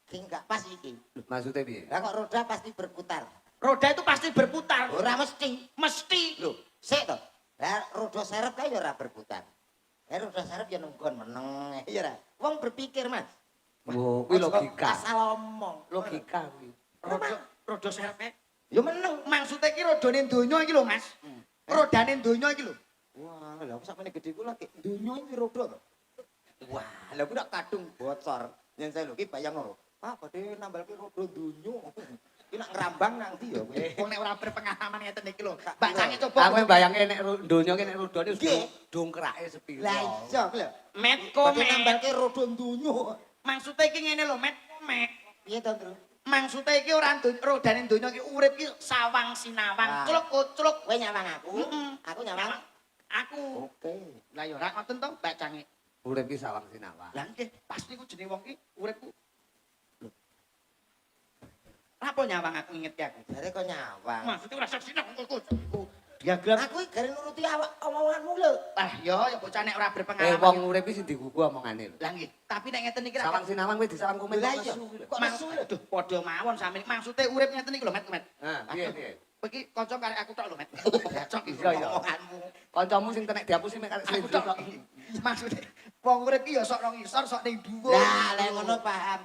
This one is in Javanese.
Ki enggak pas iki. Maksudnya piye? Lah, kok roda pasti berputar? Roda itu pasti berputar. Ora mesti. Mesti. Lho, sik to. Lah, roda serep kae ya ora berputar. Eh, roda serep ya nunggon meneng. Ya ora. Wong berpikir, Mas. Wo, kuwi logika. Asal omong. Logika kuwi. Roda roda serepe. Ya meneng. Maksudnya iki rodane donya iki lho, Mas. Rodane donya iki lho. Wah, lha aku sakmene gedhe ku lagi donya iki roda to. Wah, lha aku nak kadung bocor. Yen saya lho ki bayang ngono. Pak, badhe nambalke roda donya. Ki nak ngrambang nang ndi ya kowe? Wong nek ora berpengalaman ngeten iki lho. Mbak Cange coba. Aku bayangke nek donya ki nek rodane wis dongkrake sepiro. Lah iya kuwi lho. Met Badhe komet. nambalke roda donya. Maksudnya iki ngene lho, met komet. Piye to, Ndru? Maksudnya iki ora rodane donya iki urip iki sawang sinawang, Ah. culuk kuculuk. Kowe nyawang aku, aku nyawang. Aku. Oke. Lah ya ora ngoten to, Mbak Cange. Urip ki sawang sinawang. Lah nggih, pasti ku jenenge wong ki uripku. Lho. Apa nyawang aku inget aku? Jare kok nyawang. Maksudnya ora saksi nang ku. Diagram. Aku iki gare nuruti awak omonganmu lho. Ah ya, ya bocah nek ora Eh, berpengalaman. wong urip ki sing digugu omongane lho. Lah nggih, tapi nek ngeten iki ra Sawang sinawang kuwi disawang komen Lah kok iya. nesu kuwi lho. Kok nesu lho? Aduh, padha mawon sami. Maksude urip ngeten iki lho, Met, Met. Nah, piye piye? Kowe iki kanca karek aku tok lho, Met. Bacok iki. Iya, iya. Omonganmu. Kancamu sing tenek dihapusi mek karek Aku slendro tok. tok. Maksude wong urip iki ya sok nang ngisor, sok ning dhuwur. Lah, lek ngono paham.